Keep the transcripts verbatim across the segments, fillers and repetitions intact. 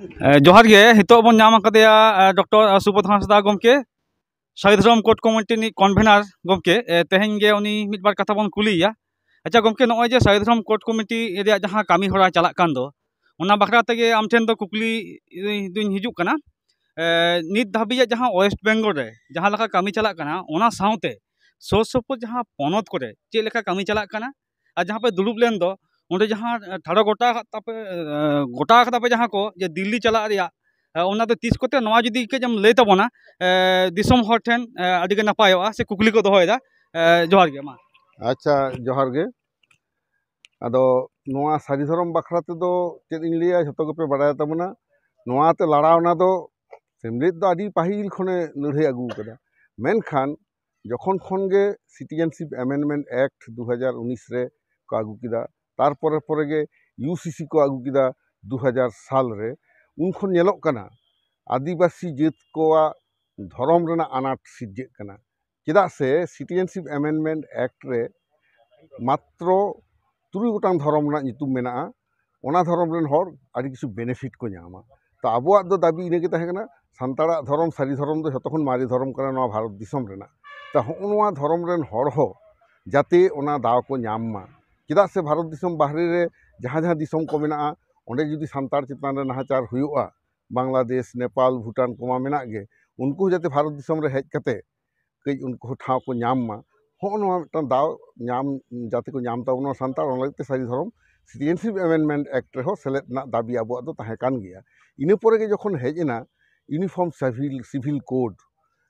ᱮ, ᱡᱚᱦᱟᱨ ᱜᱮ᱾ ᱱᱤᱛᱚᱜ ᱵᱚᱱ ᱧᱟᱢ ᱟᱠᱟᱫᱮᱭᱟ, ᱮ, ᱰᱚᱠᱴᱚᱨ ᱥᱩᱵᱳᱫᱷ ᱦᱟᱸᱥᱫᱟ ᱜᱚᱢᱠᱮ, ᱥᱟᱹᱨᱤ ᱫᱷᱚᱨᱚᱢ ᱠᱳᱰ ᱠᱚᱢᱤᱴᱤ ᱨᱤᱱᱤᱡ ᱠᱚᱱᱵᱷᱮᱱᱟᱨ ᱜᱚᱢᱠᱮ᱾ ᱮ, ᱛᱮᱦᱮᱧ ᱜᱮ ᱩᱱᱤ ᱢᱤᱫ ᱵᱟᱨ ᱠᱟᱛᱷᱟ ᱵᱚᱱ ᱠᱩᱞᱤᱭᱮᱭᱟ᱾ ᱟᱪᱪᱷᱟ ᱜᱚᱢᱠᱮ, ᱱᱚᱜᱼᱚᱭ ᱡᱮ ᱥᱟᱹᱨᱤ ᱫᱷᱚᱨᱚᱢ ᱠᱳᱰ ᱠᱚᱢᱤᱴᱤ ᱨᱮᱭᱟᱜ ᱡᱟᱦᱟᱸ ᱠᱟᱹᱢᱤ ᱦᱚᱨᱟ ᱪᱟᱞᱟᱜ ᱠᱟᱱ ᱫᱚ, ᱚᱱᱟ ᱵᱟᱠᱷᱨᱟ ᱛᱮᱜᱮ ᱟᱢ ᱴᱷᱮᱱ ᱫᱚ ᱠᱩᱠᱞᱤ ᱫᱩᱧ ᱦᱤᱡᱩᱜ ᱠᱟᱱᱟ᱾ ᱮ, ᱱᱤᱛ ᱫᱷᱟᱹᱵᱤᱡ ᱡᱟᱦᱟᱸ ᱳᱭᱮᱥᱴ ᱵᱮᱝᱜᱚᱞ ᱨᱮ ᱡᱟᱦᱟᱸ ᱞᱮᱠᱟ ᱠᱟᱹᱢᱤ ᱪᱟᱞᱟᱜ ᱠᱟᱱᱟ, ᱚᱱᱟ ᱥᱟᱶᱛᱮ ᱥᱩᱨ ᱥᱩᱯᱩᱨ ᱡᱟᱦᱟᱸ ᱯᱚᱱᱚᱛ ᱠᱚᱨᱮ ᱪᱮᱫ ᱞᱮᱠᱟ ᱠᱟᱹᱢᱤ ᱪᱟᱞᱟᱜ ᱠᱟᱱᱟ, ᱟᱨ ᱡᱟᱦᱟᱸ ᱯᱮ ᱫᱩᱲᱩᱵ ᱞᱮᱱ ᱫᱚ, ᱚᱸᱰᱮ ᱡᱟᱦᱟᱸ ᱴᱷᱟᱲᱚ ᱜᱚᱴᱟ ᱟᱠᱟᱫ ᱛᱟᱯᱮ, ᱮ, ᱜᱚᱴᱟ ᱟᱠᱟᱫᱟ ᱯᱮ ᱡᱟᱦᱟᱸ ᱠᱚ, ᱡᱮ ᱫᱤᱞᱞᱤ ᱪᱟᱞᱟᱜ ᱨᱮᱭᱟᱜ, ᱮ, ᱚᱱᱟ ᱫᱚ ᱛᱤᱥ ᱠᱚᱛᱮ, ᱱᱚᱣᱟ ᱡᱩᱫᱤ ᱠᱟᱹᱡ ᱮᱢ ᱞᱟᱹᱭ ᱛᱟᱵᱚᱱᱟ, ᱮ, ᱫᱤᱥᱚᱢ ᱦᱚᱲ ᱴᱷᱮᱱ, ᱮ, ᱟᱹᱰᱤ ᱜᱮ ᱱᱟᱯᱟᱭᱚᱜᱼᱟ, ᱥᱮ ᱠᱩᱠᱞᱤ ᱠᱚ ᱫᱚᱦᱚᱭᱮᱫᱟ᱾ ᱮ, ᱡᱚᱦᱟᱨ ᱜᱮ, ᱢᱟ᱾ ᱟᱪᱪᱷᱟ, ᱡᱚᱦᱟᱨ ᱜᱮ᱾ ᱟᱫᱚ ᱱᱚᱣᱟ ᱥᱟᱹᱨᱤ ᱫᱷᱚᱨᱚᱢ ᱵᱟᱠᱷᱨᱟ ᱛᱮᱫᱚ ᱪᱮᱫ ᱤᱧ ᱞᱟᱹᱭᱟ, ᱡᱷᱚᱛᱚ ᱜᱮᱯᱮ ᱵᱟᱲᱟᱭ ᱛᱟᱵᱚᱱᱟ᱾ ᱱᱚᱣᱟ ᱛᱮ ᱞᱟᱲᱟᱣᱱᱟ ᱫᱚ ᱥᱮᱢᱞᱮᱫ ᱫᱚ ᱟᱹᱰᱤ ᱯᱟᱹᱦᱤᱞ ᱠᱷᱚᱱᱮ ᱞᱟᱹᱲᱦᱟᱹᱭ ᱟᱹᱜᱩ ᱟᱠᱟᱫᱟ, ᱢᱮᱱᱠᱷᱟᱱ ᱡᱚᱠᱷᱚᱱ ᱠᱷᱚᱱ ᱜᱮ ᱥᱤᱴᱤᱡᱮᱱᱥᱤᱯ ᱮᱢᱮᱱᱰᱢᱮᱱᱴ ᱮᱠᱴ ᱫᱩ ᱦᱟᱡᱟᱨ ᱩᱱᱤᱥ ᱨᱮ ᱠᱚ ᱟᱹᱜᱩ ᱠᱮᱫᱟ, ᱛᱟᱨᱯᱚᱨᱮ ᱯᱚᱨᱮ ᱜᱮ ᱤᱭᱩ ᱥᱤ ᱥᱤ ᱠᱚ ᱟᱹᱜᱩ ᱠᱮᱫᱟ ᱫᱩ ᱦᱟᱡᱟᱨ ᱥᱟᱞ ᱨᱮ, ᱩᱱ ᱠᱷᱚᱱ ᱧᱮᱞᱚᱜ ᱠᱟᱱᱟ ᱟᱹᱫᱤᱵᱟᱹᱥᱤ ᱡᱟᱹᱛ ᱠᱚᱣᱟᱜ ᱫᱷᱚᱨᱚᱢ ᱨᱮᱱᱟᱜ ᱟᱱᱟᱴ ᱥᱤᱨᱡᱟᱹᱜ ᱠᱟᱱᱟ᱾ ᱪᱮᱫᱟᱜ ᱥᱮ ᱥᱤᱴᱤᱡᱮᱱᱥᱤᱯ ᱮᱢᱮᱱᱰᱢᱮᱱᱴ ᱮᱠᱴ ᱨᱮ ᱢᱟᱛᱨᱚ ᱛᱩᱨᱩᱭ ᱜᱚᱴᱟᱝ ᱫᱷᱚᱨᱚᱢ ᱨᱮᱱᱟᱜ ᱧᱩᱛᱩᱢ ᱢᱮᱱᱟᱜᱼᱟ, ᱚᱱᱟ ᱫᱷᱚᱨᱚᱢ ᱨᱮᱱ ᱦᱚᱲ ᱟᱹᱰᱤ ᱠᱤᱪᱷᱩ ᱵᱮᱱᱤᱯᱷᱤᱴ ᱠᱚ ᱧᱟᱢᱟ᱾ ᱛᱚ ᱟᱵᱚᱣᱟᱜ ᱫᱚ ᱫᱟᱹᱵᱤ ᱤᱱᱟᱹᱜᱮ ᱛᱟᱦᱮᱸ ᱠᱟᱱᱟ, ᱥᱟᱱᱛᱟᱲᱟᱜ ᱫᱷᱚᱨᱚᱢ ᱥᱟᱹᱨᱤ ᱫᱷᱚᱨᱚᱢ ᱫᱚ ᱡᱷᱚᱛᱚ ᱠᱷᱚᱱ ᱢᱟᱨᱮ ᱫᱷᱚᱨᱚᱢ ᱠᱟᱱᱟ ᱱᱚᱣᱟ ᱵᱷᱟᱨᱚᱛ ᱫᱤᱥᱚᱢ ᱨᱮᱱᱟᱜ᱾ ᱛᱚ ᱦᱚᱸᱜᱼᱚ ᱱᱚᱣᱟ ᱫᱷᱚᱨᱚᱢ ᱨᱮᱱ ᱦᱚᱲ ᱦᱚᱸ ᱡᱟᱛᱮ ᱚᱱᱟ ᱫᱟᱣ ᱠᱚ ᱧᱟᱢ ᱢᱟ, ᱪᱮᱫᱟᱜ ᱥᱮ ᱵᱷᱟᱨᱚᱛ ᱫᱤᱥᱚᱢ ᱵᱟᱦᱨᱮ ᱨᱮ ᱡᱟᱦᱟᱸ ᱡᱟᱦᱟᱸ ᱫᱤᱥᱚᱢ ᱠᱚ ᱢᱮᱱᱟᱜᱼᱟ, ᱚᱸᱰᱮ ᱡᱩᱫᱤ ᱥᱟᱱᱛᱟᱲ ᱪᱮᱛᱟᱱ ᱨᱮ ᱱᱟᱦᱟᱪᱟᱨ ᱦᱩᱭᱩᱜᱼᱟ, ᱵᱟᱝᱞᱟᱫᱮᱥ, ᱱᱮᱯᱟᱞ, ᱵᱷᱩᱴᱟᱱ ᱠᱚᱢᱟ ᱢᱮᱱᱟᱜ ᱜᱮ, ᱩᱱᱠᱩ ᱦᱚᱸ ᱡᱟᱛᱮ ᱵᱷᱟᱨᱚᱛ ᱫᱤᱥᱚᱢ ᱨᱮ ᱦᱮᱡ ᱠᱟᱛᱮ ᱠᱟᱹᱡ ᱩᱱᱠᱩ ᱦᱚᱸ ᱴᱷᱟᱶ ᱠᱚ ᱧᱟᱢ ᱢᱟ, ᱦᱚᱸᱜᱼᱚ ᱱᱚᱣᱟ ᱢᱤᱫᱴᱟᱝ ᱫᱟᱣ ᱧᱟᱢ, ᱡᱟᱛᱮ ᱠᱚ ᱧᱟᱢ ᱛᱟᱵᱚᱱᱟ ᱥᱟᱱᱛᱟᱲ, ᱚᱱᱟ ᱞᱟᱹᱜᱤᱫ ᱛᱮ ᱥᱟᱹᱨᱤ ᱫᱷᱚᱨᱚᱢ ᱥᱤᱴᱤᱡᱮᱱᱥᱤᱯ ᱮᱢᱮᱱᱰᱢᱮᱱᱴ ᱮᱠᱴ ᱨᱮᱦᱚᱸ ᱥᱮᱞᱮᱫ ᱨᱮᱱᱟᱜ ᱫᱟᱹᱵᱤ ᱟᱵᱚᱣᱟᱜ ᱫᱚ ᱛᱟᱦᱮᱸ ᱠᱟᱱ ᱜᱮᱭᱟ᱾ ᱤᱱᱟᱹ ᱯᱚᱨᱮ ᱜᱮ ᱡᱚᱠᱷᱚᱱ ᱦᱮᱡ ᱮᱱᱟ ᱤᱭᱩᱱᱤᱯᱷᱚᱨᱢ ᱥᱤᱵᱷᱤᱞ, ᱥᱤᱵᱷᱤᱞ ᱠᱳᱰ,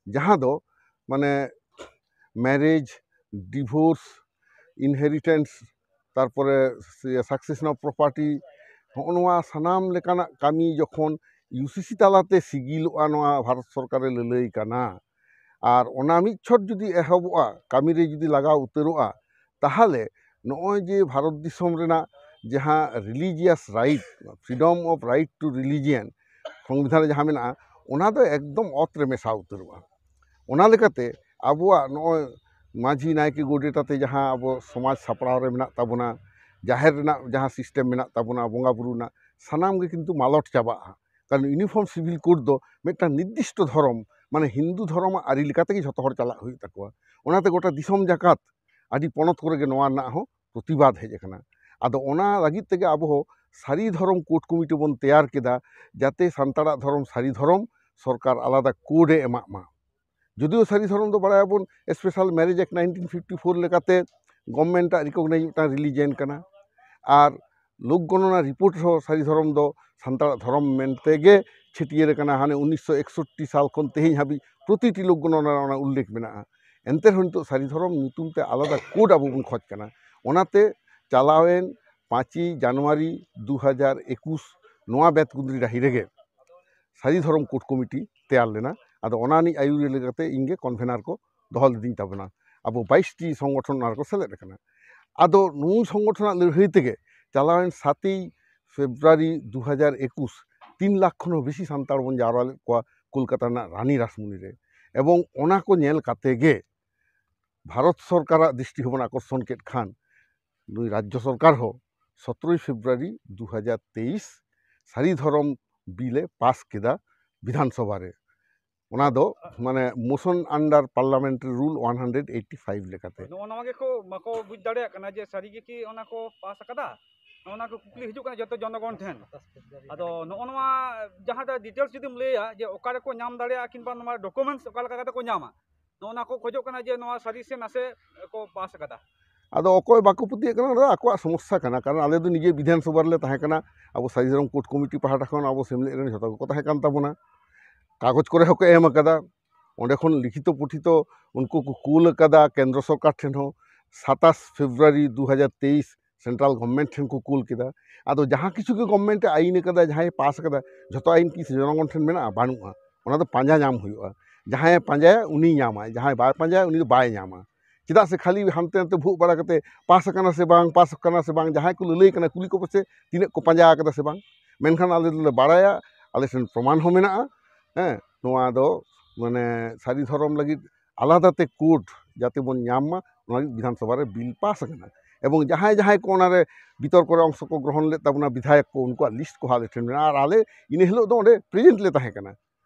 ᱡᱟᱦᱟᱸ ᱫᱚ ᱢᱟᱱᱮ ᱢᱮᱨᱮᱡᱽ, ᱰᱤᱵᱷᱳᱨᱥ, ᱤᱱᱦᱮᱨᱤᱴᱮᱱᱥ, ᱛᱟᱨᱯᱚᱨᱮ ᱥᱟᱠᱥᱮᱥᱚᱱ ᱚᱯᱷ ᱯᱨᱚᱯᱟᱨᱴᱤ, ᱦᱚᱸᱜᱼᱚ ᱱᱚᱣᱟ ᱥᱟᱱᱟᱢ ᱞᱮᱠᱟᱱᱟᱜ ᱠᱟᱹᱢᱤ ᱡᱚᱠᱷᱚᱱ ᱤᱭᱩ ᱥᱤ ᱥᱤ ᱛᱟᱞᱟᱛᱮ ᱥᱤᱜᱤᱞᱚᱜᱼᱟ, ᱱᱚᱣᱟ ᱵᱷᱟᱨᱚᱛ ᱥᱚᱨᱠᱟᱨᱮ ᱞᱟᱹᱞᱟᱹᱭ ᱠᱟᱱᱟ, ᱟᱨ ᱚᱱᱟ ᱢᱤᱫ ᱪᱷᱚᱴ ᱡᱩᱫᱤ ᱮᱦᱚᱵᱚᱜᱼᱟ, ᱠᱟᱹᱢᱤᱨᱮ ᱡᱩᱫᱤ ᱞᱟᱜᱟᱣ ᱩᱛᱟᱹᱨᱚᱜᱼᱟ, ᱛᱟᱦᱚᱞᱮ ᱱᱚᱜᱼᱚᱭ ᱡᱮ ᱵᱷᱟᱨᱚᱛ ᱫᱤᱥᱚᱢ ᱨᱮᱱᱟᱜ ᱡᱟᱦᱟᱸ religious right, freedom of right to religion, ᱥᱚᱝᱵᱤᱫᱷᱟᱱ ᱨᱮ ᱡᱟᱦᱟᱸ ᱢᱮᱱᱟᱜᱼᱟ, ᱚᱱᱟ ᱫᱚ ᱮᱠᱫᱚᱢ ᱚᱛ ᱨᱮ ᱢᱮᱥᱟ ᱩᱛᱟᱹᱨᱚᱜᱼᱟ᱾ ᱚᱱᱟ ᱞᱮᱠᱟᱛᱮ ᱟᱵᱚᱣᱟᱜ ᱱᱚᱜᱼᱚᱭ ᱢᱟᱹᱡᱷᱤ, ᱱᱟᱭᱠᱮ, ᱜᱚᱰᱮᱛ ᱟᱛᱮ ᱡᱟᱦᱟᱸ ᱟᱵᱚ ᱥᱚᱢᱟᱡᱽ ᱥᱟᱯᱲᱟᱣ ᱨᱮ ᱢᱮᱱᱟᱜ ᱛᱟᱵᱚᱱᱟ, ᱡᱟᱦᱮᱨ ᱨᱮᱱᱟᱜ ᱡᱟᱦᱟᱸ ᱥᱤᱥᱴᱮᱢ ᱢᱮᱱᱟᱜ ᱛᱟᱵᱚᱱᱟ, ᱵᱚᱸᱜᱟ ᱵᱩᱨᱩ ᱨᱮᱱᱟᱜ, ᱥᱟᱱᱟᱢ ᱜᱮ ᱠᱤᱱᱛᱩ ᱢᱟᱞᱚᱴ ᱪᱟᱵᱟᱜᱼᱟ᱾ ᱠᱟᱨᱚᱱ ᱤᱭᱩᱱᱤᱯᱷᱚᱨᱢ ᱥᱤᱵᱷᱤᱞ ᱠᱳᱰ ᱫᱚ ᱢᱤᱫᱴᱟᱝ ᱱᱤᱨᱫᱤᱥᱴᱚ ᱫᱷᱚᱨᱚᱢ, ᱢᱟᱱᱮ ᱦᱤᱱᱫᱩ ᱫᱷᱚᱨᱚᱢᱟᱜ ᱟᱹᱨᱤ ᱞᱮᱠᱟ ᱛᱮᱜᱮ ᱡᱷᱚᱛᱚ ᱦᱚᱲ ᱪᱟᱞᱟᱜ ᱦᱩᱭᱩᱜ ᱛᱟᱠᱚᱣᱟ᱾ ᱚᱱᱟᱛᱮ ᱜᱚᱴᱟ ᱫᱤᱥᱚᱢ ᱡᱟᱠᱟᱛ ᱟᱹᱰᱤ ᱯᱚᱱᱚᱛ ᱠᱚᱨᱮ ᱜᱮ ᱱᱚᱣᱟ ᱨᱮᱱᱟᱜ ᱦᱚᱸ ᱯᱨᱚᱛᱤᱵᱟᱫ ᱦᱮᱡ ᱟᱠᱟᱱᱟ᱾ ᱟᱫᱚ ᱚᱱᱟ ᱞᱟᱹᱜᱤᱫ ᱛᱮᱜᱮ ᱟᱵᱚ ᱦᱚᱸ ᱥᱟᱹᱨᱤ ᱫᱷᱚᱨᱚᱢ ᱠᱳᱰ ᱠᱚᱢᱤᱴᱤ ᱵᱚᱱ ᱛᱮᱭᱟᱨ ᱠᱮᱫᱟ, ᱡᱟᱛᱮ ᱥᱟᱱᱛᱟᱲᱟᱜ ᱫᱷᱚᱨᱚᱢ ᱥᱟᱹᱨᱤ ᱫᱷᱚᱨᱚᱢ ᱥᱚᱨᱠᱟᱨ ᱟᱞᱟᱫᱟ ᱠᱳᱰ ᱮ ᱮᱢᱟᱜ ᱢᱟ᱾ ᱡᱩᱫᱤᱭᱳ ᱥᱟᱹᱨᱤ ᱫᱷᱚᱨᱚᱢ ᱫᱚ ᱵᱟᱲᱟᱭᱟᱵᱚᱱ, special marriage act nineteen fifty four ᱞᱮᱠᱟᱛᱮ ᱜᱚᱵᱷᱢᱮᱱᱴ ᱟᱜ ᱨᱤᱠᱚᱜᱱᱟᱭᱤᱡᱽ ᱢᱤᱫᱴᱟᱝ ᱨᱤᱞᱤᱡᱤᱭᱚᱱ ᱠᱟᱱᱟ᱾ ᱟᱨ ᱞᱳᱠ ᱜᱚᱱᱚᱱᱟ ᱨᱤᱯᱳᱨᱴ ᱨᱮᱦᱚᱸ ᱥᱟᱹᱨᱤ ᱫᱷᱚᱨᱚᱢ ᱫᱚ ᱥᱟᱱᱛᱟᱲᱟᱜ ᱫᱷᱚᱨᱚᱢ ᱢᱮᱱᱛᱮ ᱜᱮ ᱪᱷᱟᱹᱴᱭᱟᱹᱨ ᱟᱠᱟᱱᱟ᱾ ᱦᱟᱱᱮ ᱩᱱᱤᱥᱥᱚ ᱮᱠᱥᱚᱴᱴᱤ ᱥᱟᱞ ᱠᱷᱚᱱ ᱛᱮᱦᱮᱧ ᱦᱟᱹᱵᱤᱡ ᱯᱨᱚᱛᱤᱴᱤ ᱞᱳᱠ ᱜᱚᱱᱚᱱᱟ ᱨᱮ ᱚᱱᱟ ᱩᱞᱞᱮᱠᱷ ᱢᱮᱱᱟᱜᱼᱟ᱾ ᱮᱱᱛᱮ ᱨᱮᱦᱚᱸ ᱱᱤᱛᱚᱜ ᱥᱟᱹᱨᱤ ᱫᱷᱚᱨᱚᱢ ᱧᱩᱛᱩᱢ ᱛᱮ ᱟᱞᱟᱫᱟ ᱠᱳᱰ ᱟᱵᱚ ᱵᱚᱱ ᱠᱷᱚᱡᱽ ᱠᱟᱱᱟ᱾ ᱚᱱᱟᱛᱮ ᱪᱟᱞᱟᱣᱮᱱ ᱯᱟᱸᱪᱮᱭ ᱡᱟᱱᱩᱣᱟᱨᱤ ᱫᱩ ᱦᱟᱡᱟᱨ ᱮᱠᱩᱥ ᱱᱚᱣᱟ ᱵᱮᱛᱠᱩᱸᱫᱽᱨᱤ ᱰᱟᱹᱦᱤ ᱨᱮᱜᱮ ᱥᱟᱹᱨᱤ ᱫᱷᱚᱨᱚᱢ ᱠᱳᱰ ᱠᱚᱢᱤᱴᱤ ᱛᱮᱭᱟᱨ ᱞᱮᱱᱟ᱾ ᱟᱫᱚ ᱚᱱᱟ ᱨᱤᱱᱤᱡ ᱟᱹᱭᱩᱨᱤᱭᱟᱹ ᱞᱮᱠᱟᱛᱮ ᱤᱧ ᱜᱮ ᱠᱚᱱᱵᱷᱮᱱᱟᱨ ᱠᱚ ᱫᱚᱦᱚ ᱞᱤᱫᱤᱧ ᱛᱟᱵᱚᱱᱟ᱾ ᱟᱵᱚ ᱵᱟᱭᱤᱥ ᱴᱤ ᱥᱚᱝᱜᱚᱴᱷᱚᱱ ᱚᱱᱟ ᱨᱮᱠᱚ ᱥᱮᱞᱮᱫ ᱟᱠᱟᱱᱟ᱾ ᱟᱫᱚ ᱱᱩᱭ ᱥᱚᱝᱜᱚᱴᱷᱚᱱᱟᱜ ᱞᱟᱹᱲᱦᱟᱹᱭ ᱛᱮᱜᱮ ᱪᱟᱞᱟᱣᱮᱱ ᱥᱟᱛᱮᱭ ᱯᱷᱮᱵᱽᱨᱩᱣᱟᱨᱤ ᱫᱩ ᱦᱟᱡᱟᱨ ᱮᱠᱩᱥ ᱛᱤᱱ ᱞᱟᱠᱷ ᱠᱷᱚᱱ ᱦᱚᱸ ᱵᱮᱥᱤ ᱥᱟᱱᱛᱟᱲ ᱵᱚᱱ ᱡᱟᱣᱨᱟ ᱞᱮᱫ ᱠᱚᱣᱟ ᱠᱳᱞᱠᱟᱛᱟ ᱨᱮᱱᱟᱜ ᱨᱟᱱᱤ ᱨᱟᱥᱢᱩᱱᱤ ᱨᱮ᱾ ᱮᱵᱚᱝ ᱚᱱᱟ ᱠᱚ ᱧᱮᱞ ᱠᱟᱛᱮ ᱜᱮ ᱵᱷᱟᱨᱚᱛ ᱥᱚᱨᱠᱟᱨᱟᱜ ᱫᱨᱤᱥᱴᱤ ᱦᱚᱸᱵᱚᱱ ᱟᱠᱚᱨᱥᱚᱱ ᱠᱮᱫ ᱠᱷᱟᱱ ᱱᱩᱭ ᱨᱟᱡᱽᱡᱚ ᱥᱚᱨᱠᱟᱨ ᱦᱚᱸ ᱥᱚᱛᱨᱚᱭ ᱯᱷᱮᱵᱽᱨᱩᱣᱟᱨᱤ ᱫᱩ ᱦᱟᱡᱟᱨ ᱛᱮᱭᱤᱥ ᱥᱟᱹᱨᱤ ᱫᱷᱚᱨᱚᱢ ᱵᱤᱞ ᱮ ᱯᱟᱥ ᱠᱮᱫᱟ ᱵᱤᱫᱷᱟᱱ ᱥᱚᱵᱷᱟ ᱨᱮ᱾ ᱚᱱᱟ ᱫᱚ ᱢᱟᱱᱮ motion under parliamentary rule one hundred eighty five ᱞᱮᱠᱟᱛᱮ᱾ ᱱᱚᱜᱼᱚ ᱱᱚᱣᱟ ᱜᱮᱠᱚ ᱵᱟᱠᱚ ᱵᱩᱡᱽ ᱫᱟᱲᱮᱭᱟᱜ ᱠᱟᱱᱟ ᱡᱮ ᱥᱟᱹᱨᱤ ᱜᱮ ᱠᱤ ᱚᱱᱟ ᱠᱚ ᱯᱟᱥ ᱟᱠᱟᱫᱟ᱾ ᱱᱚᱜᱼᱚ ᱱᱚᱣᱟ ᱠᱚ ᱠᱩᱠᱞᱤ ᱦᱤᱡᱩᱜ ᱠᱟᱱᱟ ᱡᱚᱛᱚ ᱡᱚᱱᱚᱜᱚᱱ ᱴᱷᱮᱱ᱾ ᱟᱫᱚ ᱱᱚᱜᱼᱚ ᱱᱚᱣᱟ ᱡᱟᱦᱟᱸᱴᱟᱜ details ᱡᱩᱫᱤᱢ ᱞᱟᱹᱭᱟ ᱡᱮ ᱚᱠᱟ ᱨᱮᱠᱚ ᱧᱟᱢ ᱫᱟᱲᱮᱭᱟᱜᱼᱟ ᱠᱤᱝᱵᱟ ᱱᱚᱣᱟ documents ᱚᱠᱟ ᱞᱮᱠᱟ ᱠᱟᱛᱮ ᱠᱚ ᱧᱟᱢᱟ, ᱱᱚᱜᱼᱚ ᱱᱚᱣᱟ ᱠᱚ ᱠᱷᱚᱡᱚᱜ ᱠᱟᱱᱟ ᱡᱮ ᱱᱚᱣᱟ ᱥᱟᱹᱨᱤ ᱥᱮ ᱱᱟᱥᱮ ᱠᱚ ᱯᱟᱥ ᱟᱠᱟᱫᱟ᱾ ᱟᱫᱚ ᱚᱠᱚᱭ ᱵᱟᱠᱚ ᱯᱟᱹᱛᱭᱟᱹᱜ ᱠᱟᱱᱟ, ᱚᱱᱟ ᱫᱚ ᱟᱠᱚᱣᱟᱜ ᱥᱚᱢᱚᱥᱥᱟ ᱠᱟᱱᱟ᱾ ᱠᱟᱨᱚᱱ ᱟᱞᱮ ᱫᱚ ᱱᱤᱡᱮ ᱵᱤᱫᱷᱟᱱ ᱥᱚᱵᱷᱟ ᱨᱮᱞᱮ ᱛᱟᱦᱮᱸ ᱠᱟᱱᱟ, ᱟᱵᱚ ᱥᱟᱹᱨᱤ ᱫᱷᱚᱨᱚᱢ ᱠᱳᱰ ᱠᱚᱢᱤᱴᱤ ᱯᱟᱦᱴᱟ ᱠᱷᱚᱱ ᱟᱵᱚ ᱥᱮᱢᱞᱮᱫ ᱨᱮᱱ ᱡᱷᱚᱛᱚ ᱜᱮᱠᱚ ᱛᱟᱦᱮᱸ ᱠᱟᱱ ᱛᱟᱵᱚᱱᱟ, ᱠᱟᱜᱚᱡᱽ ᱠᱚᱨᱮ ᱦᱚᱸᱠᱚ ᱮᱢ ᱟᱠᱟᱫᱟ᱾ ᱚᱸᱰᱮ ᱠᱷᱚᱱ ᱞᱤᱠᱷᱤᱛᱚ ᱯᱩᱛᱷᱤᱛᱚ ᱩᱱᱠᱩ ᱠᱚ ᱠᱩᱞ ᱟᱠᱟᱫᱟ ᱠᱮᱱᱫᱨᱚ ᱥᱚᱨᱠᱟᱨ ᱴᱷᱮᱱ ᱦᱚᱸ᱾ ᱥᱟᱛᱟᱥ ᱯᱷᱮᱵᱽᱨᱩᱣᱟᱨᱤ ᱫᱩ ᱦᱟᱡᱟᱨ ᱛᱮᱭᱤᱥ ᱥᱮᱱᱴᱨᱟᱞ ᱜᱚᱵᱷᱢᱮᱱᱴ ᱴᱷᱮᱱ ᱠᱚ ᱠᱩᱞ ᱠᱮᱫᱟ᱾ ᱟᱫᱚ ᱡᱟᱦᱟᱸ ᱠᱤᱪᱷᱩ ᱜᱮ ᱜᱚᱵᱷᱢᱮᱱᱴ ᱮ ᱟᱹᱭᱤᱱ ᱟᱠᱟᱫᱟ, ᱡᱟᱦᱟᱸᱭ ᱯᱟᱥ ᱟᱠᱟᱫᱟ, ᱡᱷᱚᱛᱚ ᱟᱹᱭᱤᱱ ᱠᱤ ᱡᱚᱱᱚᱜᱚᱱ ᱴᱷᱮᱱ ᱢᱮᱱᱟᱜᱼᱟ? ᱵᱟᱹᱱᱩᱜᱼᱟ᱾ ᱚᱱᱟ ᱫᱚ ᱯᱟᱸᱡᱟ ᱧᱟᱢ ᱦᱩᱭᱩᱜᱼᱟ᱾ ᱡᱟᱦᱟᱸᱭᱮ ᱯᱟᱸᱡᱟᱭᱟ ᱩᱱᱤᱭ ᱧᱟᱢᱟ, ᱡᱟᱦᱟᱸᱭ ᱵᱟᱭ ᱯᱟᱸᱡᱟᱭᱟ ᱩᱱᱤ ᱫᱚ ᱵᱟᱭ ᱧᱟᱢᱟ᱾ ᱪᱮᱫᱟᱜ ᱥᱮ ᱠᱷᱟᱹᱞᱤ ᱦᱟᱱᱛᱮ ᱱᱟᱛᱮ ᱵᱷᱩᱜ ᱵᱟᱲᱟ ᱠᱟᱛᱮ ᱯᱟᱥ ᱟᱠᱟᱱᱟ ᱥᱮ ᱵᱟᱝ, ᱯᱟᱥ ᱟᱠᱟᱱᱟ ᱥᱮ ᱵᱟᱝ, ᱡᱟᱦᱟᱸᱭ ᱠᱚ ᱞᱟᱹᱞᱟᱹᱭ ᱠᱟᱱᱟ ᱠᱩᱞᱤ ᱠᱚᱯᱮ ᱥᱮ ᱛᱤᱱᱟᱹᱜ ᱠᱚ ᱯᱟᱸᱡᱟ ᱟᱠᱟᱫᱟ ᱥᱮ ᱵᱟᱝ᱾ ᱢᱮᱱᱠᱷᱟᱱ ᱟᱞᱮ ᱫᱚᱞᱮ ᱵᱟᱲᱟᱭᱟ, ᱟᱞᱮ ᱴᱷᱮᱱ ᱯᱨᱚᱢᱟᱱ ᱦᱚᱸ ᱢᱮᱱᱟᱜᱼᱟ᱾ ᱦᱮᱸ, ᱱᱚᱣᱟ ᱫᱚ ᱢᱟᱱᱮ ᱥᱟᱹᱨᱤ ᱫᱷᱚᱨᱚᱢ ᱞᱟᱹᱜᱤᱫ ᱟᱞᱟᱫᱟ ᱛᱮ ᱠᱳᱰ ᱡᱟᱛᱮ ᱵᱚᱱ ᱧᱟᱢ ᱢᱟ, ᱚᱱᱟ ᱞᱟᱹᱜᱤᱫ ᱵᱤᱫᱷᱟᱱ ᱥᱚᱵᱷᱟ ᱨᱮ ᱵᱤᱞ ᱯᱟᱥ ᱟᱠᱟᱱᱟ᱾ ᱮᱵᱚᱝ ᱡᱟᱦᱟᱸᱭ ᱡᱟᱦᱟᱸᱭ ᱠᱚ ᱚᱱᱟᱨᱮ ᱵᱤᱛᱚᱨᱠᱚ ᱨᱮ ᱚᱝᱥᱚ ᱠᱚ ᱜᱨᱚᱦᱚᱱ ᱞᱮᱫ ᱛᱟᱵᱚᱱᱟ, ᱵᱤᱫᱷᱟᱭᱚᱠ ᱠᱚ, ᱩᱱᱠᱩᱣᱟᱜ ᱞᱤᱥᱴ ᱠᱚᱦᱚᱸ ᱟᱞᱮ ᱴᱷᱮᱱ ᱢᱮᱱᱟᱜᱼᱟ᱾ ᱟᱨ ᱟᱞᱮ ᱤᱱᱟᱹ ᱦᱤᱞᱳᱜ ᱫᱚ ᱚᱸᱰᱮ ᱯᱨᱮᱡᱮᱱᱴ ᱞᱮ ᱛᱟᱦᱮᱸ ᱠᱟᱱᱟ᱾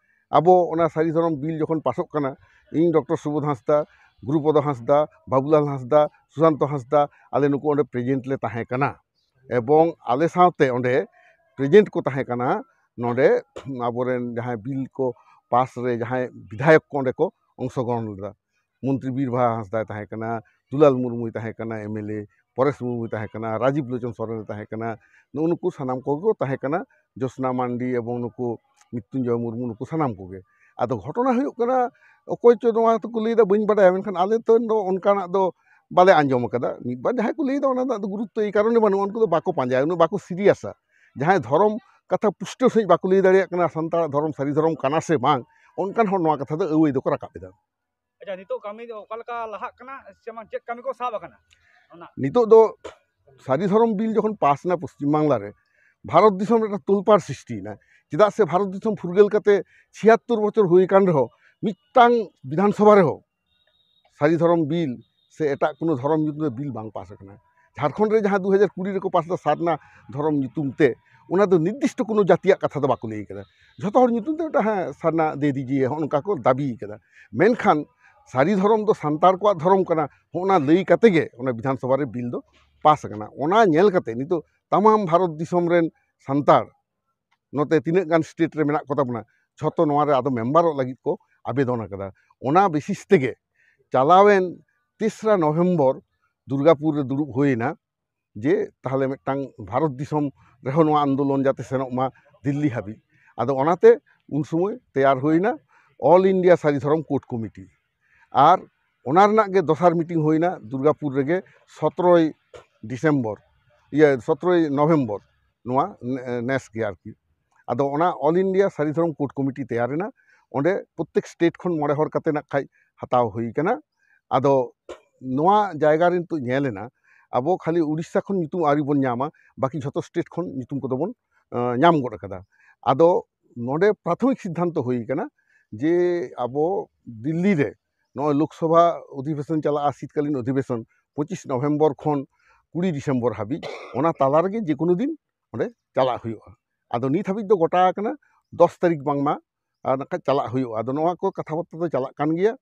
ᱟᱵᱚ ᱚᱱᱟ ᱥᱟᱹᱨᱤ ᱫᱷᱚᱨᱚᱢ ᱵᱤᱞ ᱡᱚᱠᱷᱚᱱ ᱯᱟᱥᱚᱜ ᱠᱟᱱᱟ, ᱤᱧ ᱰᱚᱠᱴᱚᱨ ᱥᱩᱵᱳᱫᱷ ᱦᱟᱸᱥᱫᱟ, ᱜᱩᱨᱩᱯᱚᱫᱚ ᱦᱟᱸᱥᱫᱟ, ᱵᱟᱵᱩᱞᱟᱞ ᱦᱟᱸᱥᱫᱟ, ᱥᱩᱥᱟᱱᱛᱚ ᱦᱟᱸᱥᱫᱟ, ᱟᱞᱮ ᱱᱩᱠᱩ ᱚᱸᱰᱮ ᱯᱨᱮᱡᱮᱱᱴ ᱞᱮ ᱛᱟᱦᱮᱸ ᱠᱟᱱᱟ᱾ ᱮᱵᱚᱝ ᱟᱞᱮ ᱥᱟᱶᱛᱮ ᱚᱸᱰᱮ ᱯᱨᱮᱡᱮᱱᱴ ᱠᱚ ᱛᱟᱦᱮᱸ ᱠᱟᱱᱟ ᱱᱚᱰᱮ ᱟᱵᱚᱨᱮᱱ ᱡᱟᱦᱟᱸᱭ ᱵᱤᱞ ᱠᱚ ᱯᱟᱥ ᱨᱮ ᱡᱟᱦᱟᱸᱭ ᱵᱤᱫᱷᱟᱭᱚᱠ ᱠᱚ ᱚᱸᱰᱮ ᱠᱚ ᱚᱝᱥᱚᱜᱨᱚᱦᱚᱱ ᱞᱮᱫᱟ᱾ ᱢᱚᱱᱛᱨᱤ ᱵᱤᱨ ᱵᱟᱦᱟ ᱦᱟᱸᱥᱫᱟᱭ ᱛᱟᱦᱮᱸ ᱠᱟᱱᱟ, ᱫᱩᱞᱟᱞ ᱢᱩᱨᱢᱩᱭ ᱛᱟᱦᱮᱸ ᱠᱟᱱᱟ, ᱮᱢᱮᱞᱮ ᱯᱚᱨᱮᱥ ᱢᱩᱨᱢᱩᱭ ᱛᱟᱦᱮᱸ ᱠᱟᱱᱟ, ᱨᱟᱡᱤᱵᱽ ᱞᱳᱪᱚᱱ ᱥᱚᱨᱮᱱᱮ ᱛᱟᱦᱮᱸ ᱠᱟᱱᱟ, ᱱᱩᱜᱼᱩ ᱱᱩᱠᱩ ᱥᱟᱱᱟᱢ ᱠᱚᱜᱮ ᱠᱚ ᱛᱟᱦᱮᱸ ᱠᱟᱱᱟ, ᱡᱳᱥᱱᱟ ᱢᱟᱱᱰᱤ ᱮᱵᱚᱝ ᱱᱩᱠᱩ ᱢᱨᱤᱛᱭᱩᱧᱡᱚᱭ ᱢᱩᱨᱢᱩ, ᱱᱩᱠᱩ ᱥᱟᱱᱟᱢ ᱠᱚᱜᱮ᱾ ᱟᱫᱚ ᱜᱷᱚᱴᱚᱱᱟ ᱦᱩᱭᱩᱜ ᱠᱟᱱᱟ, ᱚᱠᱚᱭ ᱪᱚ ᱱᱚᱣᱟ ᱫᱚᱠᱚ ᱞᱟᱹᱭᱫᱟ, ᱵᱟᱹᱧ ᱵᱟᱰᱟᱭᱟ, ᱢᱮᱱᱠᱷᱟᱱ ᱟᱞᱮ ᱛᱚ ᱱᱚ-, ᱚᱱᱠᱟᱱᱟᱜ ᱫᱚ ᱵᱟᱞᱮ ᱟᱸᱡᱚᱢ ᱟᱠᱟᱫᱟ᱾ ᱢᱤᱫ ᱵᱟᱨ ᱡᱟᱦᱟᱸᱭ ᱠᱚ ᱞᱟᱹᱭᱫᱟ, ᱚᱱᱟ ᱨᱮᱱᱟᱜ ᱫᱚ ᱜᱩᱨᱩᱛᱛᱚ ᱮᱭ ᱠᱟᱨᱚᱱᱮ ᱵᱟᱹᱱᱩᱜᱼᱟ, ᱩᱱᱠᱩ ᱫᱚ ᱵᱟᱠᱚ ᱯᱟᱸᱡᱟᱭᱟ, ᱩᱱᱟᱹᱜ ᱵᱟᱠᱚ ᱥᱤᱨᱤᱭᱟᱥᱟ᱾ ᱡᱟᱦᱟᱸᱭ ᱫᱷᱚᱨᱚᱢ ᱠᱟᱛᱷᱟ ᱯᱩᱥᱴᱟᱹᱣ ᱥᱟᱺᱦᱤᱡ ᱵᱟᱠᱚ ᱞᱟᱹᱭ ᱫᱟᱲᱮᱭᱟᱜ ᱠᱟᱱᱟ, ᱥᱟᱱᱛᱟᱲᱟᱜ ᱫᱷᱚᱨᱚᱢ ᱥᱟᱹᱨᱤ ᱫᱷᱚᱨᱚᱢ ᱠᱟᱱᱟ ᱥᱮ ᱵᱟᱝ, ᱚᱱᱠᱟᱱ ᱦᱚᱲ ᱱᱚᱣᱟ ᱠᱟᱛᱷᱟ ᱫᱚ ᱟᱹᱣᱟᱹᱭ ᱫᱚᱠᱚ ᱨᱟᱠᱟᱵ ᱮᱫᱟ᱾ ᱟᱪᱪᱷᱟ, ᱱᱤᱛᱚᱜ ᱠᱟᱹᱢᱤ ᱫᱚ ᱚᱠᱟ ᱞᱮᱠᱟ ᱞᱟᱦᱟᱜ ᱠᱟᱱᱟ, ᱥᱮ ᱵᱟᱝ, ᱪᱮᱫ ᱠᱟᱹᱢᱤ ᱠᱚ ᱥᱟᱵ ᱟᱠᱟᱱᱟ? ᱚᱱᱟ ᱱᱤᱛᱚᱜ ᱫᱚ ᱥᱟᱹᱨᱤ ᱫᱷᱚᱨᱚᱢ ᱵᱤᱞ ᱡᱚᱠᱷᱚᱱ ᱯᱟᱥ ᱮᱱᱟ ᱯᱚᱥᱪᱤᱢ ᱵᱟᱝᱞᱟ ᱨᱮ, ᱵᱷᱟᱨᱚᱛ ᱫᱤᱥᱚᱢ ᱨᱮ ᱢᱤᱫᱴᱟᱝ ᱛᱳᱞᱯᱟᱲ ᱥᱨᱤᱥᱴᱤᱭᱮᱱᱟ᱾ ᱪᱮᱫᱟᱜ ᱥᱮ ᱵᱷᱟᱨᱚᱛ ᱫᱤᱥᱚᱢ ᱯᱷᱩᱨᱜᱟᱹᱞ ᱠᱟᱛᱮ ᱪᱷᱤᱭᱟᱛᱛᱳᱨ ᱵᱚᱪᱷᱚᱨ ᱦᱩᱭ ᱟᱠᱟᱱ ᱨᱮᱦᱚᱸ ᱢᱤᱫᱴᱟᱝ ᱵᱤᱫᱷᱟᱱ ᱥᱚᱵᱷᱟ ᱨᱮᱦᱚᱸ ᱥᱟᱹᱨᱤ ᱫᱷᱚᱨᱚᱢ ᱵᱤᱞ ᱥᱮ ᱮᱴᱟᱜ ᱠᱳᱱᱳ ᱫᱷᱚᱨᱚᱢ ᱧᱩᱛᱩᱢ ᱛᱮ ᱵᱤᱞ ᱵᱟᱝ ᱯᱟᱥ ᱟᱠᱟᱱᱟ᱾ ᱡᱷᱟᱲᱠᱷᱚᱸᱰ ᱨᱮ ᱡᱟᱦᱟᱸ ᱫᱩ ᱦᱟᱡᱟᱨ ᱠᱩᱲᱤ ᱨᱮᱠᱚ ᱯᱟᱥ ᱞᱮᱫᱟ ᱥᱟᱨᱱᱟ ᱫᱷᱚᱨᱚᱢ ᱧᱩᱛᱩᱢ ᱛᱮ, ᱚᱱᱟ ᱫᱚ ᱱᱤᱨᱫᱤᱥᱴᱚ ᱠᱳᱱᱳ ᱡᱟᱹᱛᱤᱭᱟᱜ ᱠᱟᱛᱷᱟ ᱫᱚ ᱵᱟᱠᱚ ᱞᱟᱹᱭ ᱠᱟᱫᱟ᱾ ᱡᱷᱚᱛᱚ ᱦᱚᱲ ᱧᱩᱛᱩᱢ ᱛᱮ ᱢᱤᱫᱴᱟᱝ, ᱦᱮᱸ, ᱥᱟᱨᱱᱟ ᱫᱮ ᱫᱤᱡᱤᱭᱮ, ᱦᱚᱸᱜᱼᱚ ᱱᱚᱝᱠᱟ ᱠᱚ ᱫᱟᱹᱵᱤ ᱠᱟᱫᱟ᱾ ᱢᱮᱱᱠᱷᱟᱱ ᱥᱟᱹᱨᱤ ᱫᱷᱚᱨᱚᱢ ᱫᱚ ᱥᱟᱱᱛᱟᱲ ᱠᱚᱣᱟᱜ ᱫᱷᱚᱨᱚᱢ ᱠᱟᱱᱟ, ᱦᱚᱸᱜᱼᱚ ᱱᱟ ᱞᱟᱹᱭ ᱠᱟᱛᱮ ᱜᱮ ᱚᱱᱟ ᱵᱤᱫᱷᱟᱱ ᱥᱚᱵᱷᱟ ᱨᱮ ᱵᱤᱞ ᱫᱚ ᱯᱟᱥ ᱟᱠᱟᱱᱟ᱾ ᱚᱱᱟ ᱧᱮᱞ ᱠᱟᱛᱮ ᱱᱤᱛᱚᱜ ᱛᱟᱢᱟᱢ ᱵᱷᱟᱨᱚᱛ ᱫᱤᱥᱚᱢ ᱨᱮᱱ ᱥᱟᱱᱛᱟᱲ ᱱᱚᱛᱮ ᱛᱤᱱᱟᱹᱜ ᱜᱟᱱ ᱥᱴᱮᱴ ᱨᱮ ᱢᱮᱱᱟᱜ ᱠᱚ ᱛᱟᱵᱚᱱᱟ, ᱡᱷᱚᱛᱚ ᱱᱚᱣᱟ ᱨᱮ ᱟᱫᱚ ᱢᱮᱢᱵᱟᱨᱚᱜ ᱞᱟᱹᱜᱤᱫ ᱠᱚ ᱟᱵᱮᱫᱚᱱ ᱟᱠᱟᱫᱟ᱾ ᱚᱱᱟ ᱵᱮᱥᱤᱥ ᱛᱮᱜᱮ ᱪᱟᱞᱟᱣᱮᱱ ᱛᱮᱥᱨᱟ ᱱᱚᱵᱷᱮᱢᱵᱚᱨ ᱫᱩᱨᱜᱟᱯᱩᱨ ᱨᱮ ᱫᱩᱲᱩᱵ ᱦᱩᱭᱮᱱᱟ ᱡᱮ ᱛᱟᱦᱚᱞᱮ ᱢᱤᱫᱴᱟᱝ ᱵᱷᱟᱨᱚᱛ ᱫᱤᱥᱚᱢ ᱨᱮᱦᱚᱸ ᱱᱚᱣᱟ ᱟᱱᱫᱳᱞᱚᱱ ᱡᱟᱛᱮ ᱥᱮᱱᱚᱜ ᱢᱟ ᱫᱤᱞᱞᱤ ᱦᱟᱹᱵᱤᱡ᱾ ᱟᱫᱚ ᱚᱱᱟᱛᱮ ᱩᱱ ᱥᱚᱢᱚᱭ ᱛᱮᱭᱟᱨ ᱦᱩᱭᱱᱟ ᱚᱞ ᱤᱱᱰᱤᱭᱟ ᱥᱟᱹᱨᱤ ᱫᱷᱚᱨᱚᱢ ᱠᱳᱰ ᱠᱚᱢᱤᱴᱤ᱾ ᱟᱨ ᱚᱱᱟ ᱨᱮᱱᱟᱜ ᱜᱮ ᱫᱚᱥᱟᱨ ᱢᱤᱴᱤᱝ ᱦᱩᱭᱱᱟ ᱫᱩᱨᱜᱟᱯᱩᱨ ᱨᱮᱜᱮ ᱥᱚᱛᱨᱚᱭ ᱰᱤᱥᱮᱢᱵᱚᱨ, ᱤᱭᱟᱹ, ᱥᱚᱛᱨᱚᱭ ᱱᱚᱵᱷᱮᱢᱵᱚᱨ, ᱱᱚᱣᱟ ᱱᱮ-, ᱱᱮᱥ ᱜᱮ ᱟᱨᱠᱤ᱾ ᱟᱫᱚ ᱚᱱᱟ ᱚᱞ ᱤᱱᱰᱤᱭᱟ ᱥᱟᱹᱨᱤ ᱫᱷᱚᱨᱚᱢ ᱠᱳᱰ ᱠᱚᱢᱤᱴᱤ ᱛᱮᱭᱟᱨ ᱮᱱᱟ᱾ ᱚᱸᱰᱮ ᱯᱨᱚᱛᱛᱮᱠ ᱥᱴᱮᱴ ᱠᱷᱚᱱ ᱢᱚᱬᱮ ᱦᱚᱲ ᱠᱟᱛᱮ ᱱᱟᱜ ᱠᱷᱟᱡ ᱦᱟᱛᱟᱣ ᱦᱩᱭ ᱠᱟᱱᱟ᱾ ᱟᱫᱚ ᱱᱚᱣᱟ ᱡᱟᱭᱜᱟ ᱨᱮ ᱱᱤᱛᱚᱜ ᱧᱮᱞ ᱮᱱᱟ, ᱟᱵᱚ ᱠᱷᱟᱹᱞᱤ ᱩᱲᱤᱥᱥᱟ ᱠᱷᱚᱱ ᱧᱩᱛᱩᱢ ᱟᱹᱣᱨᱤ ᱵᱚᱱ ᱧᱟᱢᱟ, ᱵᱟᱹᱠᱤ ᱡᱷᱚᱛᱚ ᱥᱴᱮᱴ ᱠᱷᱚᱱ ᱧᱩᱛᱩᱢ ᱠᱚᱫᱚ ᱵᱚᱱ, ᱟᱸ, ᱧᱟᱢ ᱜᱚᱫ ᱟᱠᱟᱫᱟ᱾ ᱟᱫᱚ ᱱᱚᱰᱮ ᱯᱨᱟᱛᱷᱚᱢᱤᱠ ᱥᱤᱫᱽᱫᱷᱟᱱᱛᱚ ᱦᱩᱭ ᱠᱟᱱᱟ ᱡᱮ ᱟᱵᱚ ᱫᱤᱞᱞᱤ ᱨᱮ ᱱᱚᱜᱼᱚᱭ ᱞᱳᱠᱥᱚᱵᱷᱟ ᱚᱫᱷᱤᱵᱮᱥᱚᱱ ᱪᱟᱞᱟᱜᱼᱟ, ᱥᱤᱛᱠᱟᱞᱤᱱ ᱚᱫᱷᱤᱵᱮᱥᱚᱱ, ᱯᱚᱸᱪᱤᱥ ᱱᱚᱵᱷᱮᱢᱵᱚᱨ ᱠᱷᱚᱱ ᱠᱩᱲᱤ ᱰᱤᱥᱮᱢᱵᱚᱨ ᱦᱟᱹᱵᱤᱡ, ᱚᱱᱟ ᱛᱟᱞᱟ ᱨᱮᱜᱮ ᱡᱮ ᱠᱳᱱᱳ ᱫᱤᱱ ᱚᱸᱰᱮ ᱪᱟᱞᱟᱜ ᱦᱩᱭᱩᱜᱼᱟ᱾ ᱟᱫᱚ ᱱᱤᱛ ᱦᱟᱹᱵᱤᱡ ᱫᱚ ᱜᱚᱴᱟ ᱟᱠᱟᱱᱟ ᱫᱚᱥ ᱛᱟᱹᱨᱤᱠᱷ ᱵᱟᱝᱢᱟ ᱟᱨ ᱱᱟᱠᱷᱟᱡ ᱪᱟᱞᱟᱜ ᱦᱩᱭᱩᱜᱼᱟ᱾ ᱟᱫᱚ ᱱᱚᱣᱟ ᱠᱚ ᱠᱟᱛᱷᱟ ᱵᱟᱨᱛᱟ ᱫᱚ ᱪᱟᱞᱟᱜ ᱠᱟᱱ ᱜᱮᱭᱟ᱾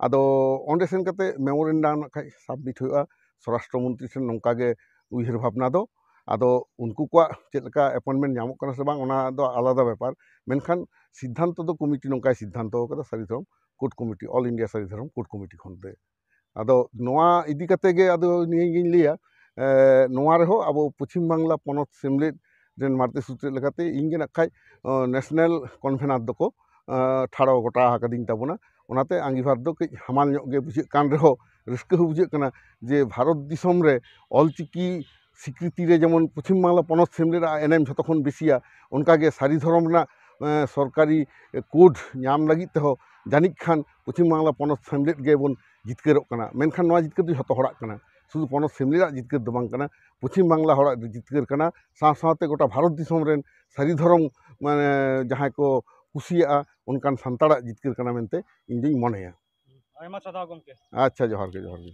ᱟᱫᱚ ᱚᱸᱰᱮ ᱥᱮᱱ ᱠᱟᱛᱮ ᱢᱮᱢᱳᱨᱮᱱᱰᱟᱢ ᱱᱟᱠᱷᱟᱡ ᱥᱟᱵᱢᱤᱴ ᱦᱩᱭᱩᱜᱼᱟ ᱥᱚᱨᱟᱥᱴᱨᱚ ᱢᱚᱱᱛᱨᱤ ᱴᱷᱮᱱ, ᱱᱚᱝᱠᱟ ᱜᱮ ᱩᱭᱦᱟᱹᱨ ᱵᱷᱟᱵᱽᱱᱟ ᱫᱚ᱾ ᱟᱫᱚ ᱩᱱᱠᱩ ᱠᱚᱣᱟᱜ ᱪᱮᱫ ᱞᱮᱠᱟ ᱮᱯᱚᱭᱮᱱᱴᱢᱮᱱᱴ ᱧᱟᱢᱚᱜ ᱠᱟᱱᱟ ᱥᱮ ᱵᱟᱝ, ᱚᱱᱟ ᱫᱚ ᱟᱞᱟᱫᱟ ᱵᱮᱯᱟᱨ᱾ ᱢᱮᱱᱠᱷᱟᱱ ᱥᱤᱫᱽᱫᱷᱟᱱᱛᱚ ᱫᱚ ᱠᱚᱢᱤᱴᱤ ᱱᱚᱝᱠᱟᱭ ᱥᱤᱫᱽᱫᱷᱟᱱᱛᱚ ᱟᱠᱟᱫᱟ, ᱥᱟᱹᱨᱤ ᱫᱷᱚᱨᱚᱢ ᱠᱳᱰ ᱠᱚᱢᱤᱴᱤ, ᱚᱞ ᱤᱱᱰᱤᱭᱟ ᱥᱟᱹᱨᱤ ᱫᱷᱚᱨᱚᱢ ᱠᱳᱰ ᱠᱚᱢᱤᱴᱤ ᱠᱷᱚᱱ ᱛᱮ᱾ ᱟᱫᱚ ᱱᱚᱣᱟ ᱤᱫᱤ ᱠᱟᱛᱮ ᱜᱮ ᱟᱫᱚ ᱱᱤᱭᱟᱹ ᱜᱤᱧ ᱞᱟᱹᱭᱟ, ᱮ, ᱱᱚᱣᱟ ᱨᱮᱦᱚᱸ ᱟᱵᱚ ᱯᱚᱪᱷᱤᱢ ᱵᱟᱝᱞᱟ ᱯᱚᱱᱚᱛ ᱥᱮᱢᱞᱮᱫ ᱨᱮᱱ ᱢᱟᱬᱛᱮ ᱥᱩᱛᱨᱮᱫ ᱞᱮᱠᱟᱛᱮ ᱤᱧ ᱜᱮ ᱱᱟᱜ ᱠᱷᱟᱡ, ᱚ, ᱱᱮᱥᱱᱟᱞ ᱠᱚᱱᱵᱷᱮᱱᱟᱨ ᱫᱚᱠᱚ, ᱮ, ᱴᱷᱟᱲᱚ ᱜᱚᱴᱟ ᱟᱠᱟᱫᱤᱧ ᱛᱟᱵᱚᱱᱟ᱾ ᱚᱱᱟᱛᱮ ᱟᱸᱜᱤᱵᱷᱟᱨ ᱫᱚ ᱠᱟᱹᱡ ᱦᱟᱢᱟᱞ ᱧᱚᱜ ᱜᱮ ᱵᱩᱡᱷᱟᱹᱜ ᱠᱟᱱ ᱨᱮᱦᱚᱸ, ᱨᱟᱹᱥᱠᱟᱹ ᱦᱚᱸ ᱵᱩᱡᱷᱟᱹᱜ ᱠᱟᱱᱟ ᱡᱮ ᱵᱷᱟᱨᱚᱛ ᱫᱤᱥᱚᱢ ᱨᱮ ᱚᱞᱪᱤᱠᱤ ᱥᱤᱠᱨᱤᱛᱤ ᱨᱮ ᱡᱮᱢᱚᱱ ᱯᱚᱪᱷᱤᱢ ᱵᱟᱝᱞᱟ ᱯᱚᱱᱚᱛ ᱥᱮᱢᱞᱮᱫᱟᱜ ᱮᱱᱮᱢ ᱡᱷᱚᱛᱚ ᱠᱷᱚᱱ ᱵᱮᱥᱤᱭᱟ, ᱚᱱᱠᱟᱜᱮ ᱥᱟᱹᱨᱤ ᱫᱷᱚᱨᱚᱢ ᱨᱮᱱᱟᱜ, ᱮ, ᱥᱚᱨᱠᱟᱨᱤ ᱠᱳᱰ ᱧᱟᱢ ᱞᱟᱹᱜᱤᱫ ᱛᱮᱦᱚᱸ ᱡᱟᱹᱱᱤᱡ ᱠᱷᱟᱱ ᱯᱚᱪᱷᱤᱢ ᱵᱟᱝᱞᱟ ᱯᱚᱱᱚᱛ ᱥᱮᱢᱞᱮᱫ ᱜᱮᱵᱚᱱ ᱡᱤᱛᱠᱟᱹᱨᱚᱜ ᱠᱟᱱᱟ᱾ ᱢᱮᱱᱠᱷᱟᱱ ᱱᱚᱣᱟ ᱡᱤᱛᱠᱟᱹᱨ ᱫᱚ ᱡᱷᱚᱛᱚ ᱦᱚᱲᱟᱜ ᱠᱟᱱᱟ, ᱥᱩᱫᱷᱩ ᱯᱚᱱᱚᱛ ᱥᱮᱢᱞᱮᱫᱟᱜ ᱡᱤᱛᱠᱟᱹᱨ ᱫᱚ ᱵᱟᱝ ᱠᱟᱱᱟ, ᱯᱚᱪᱷᱤᱢ ᱵᱟᱝᱞᱟ ᱦᱚᱲᱟᱜ ᱡᱤᱛᱠᱟᱹᱨ ᱠᱟᱱᱟ, ᱥᱟᱶ ᱥᱟᱶᱛᱮ ᱜᱚᱴᱟ ᱵᱷᱟᱨᱚᱛ ᱫᱤᱥᱚᱢ ᱨᱮᱱ ᱥᱟᱹᱨᱤ ᱫᱷᱚᱨᱚᱢ, ᱢᱟᱱᱮ, ᱡᱟᱦᱟᱸᱭ ᱠᱚ ᱠᱩᱥᱤᱭᱟᱜᱼᱟ, ᱚᱱᱠᱟᱱ ᱥᱟᱱᱛᱟᱲᱟᱜ ᱡᱤᱛᱠᱟᱹᱨ ᱠᱟᱱᱟ ᱢᱮᱱᱛᱮ ᱤᱧ ᱫᱩᱧ ᱢᱚᱱᱮᱭᱟ᱾ ᱟᱭᱢᱟ ᱥᱟᱨᱦᱟᱣ ᱜᱚᱢᱠᱮ᱾ ᱟᱪᱪᱷᱟ, ᱡᱚᱦᱟᱨ ᱜᱮ, ᱡᱚᱦᱟᱨ ᱜᱮ᱾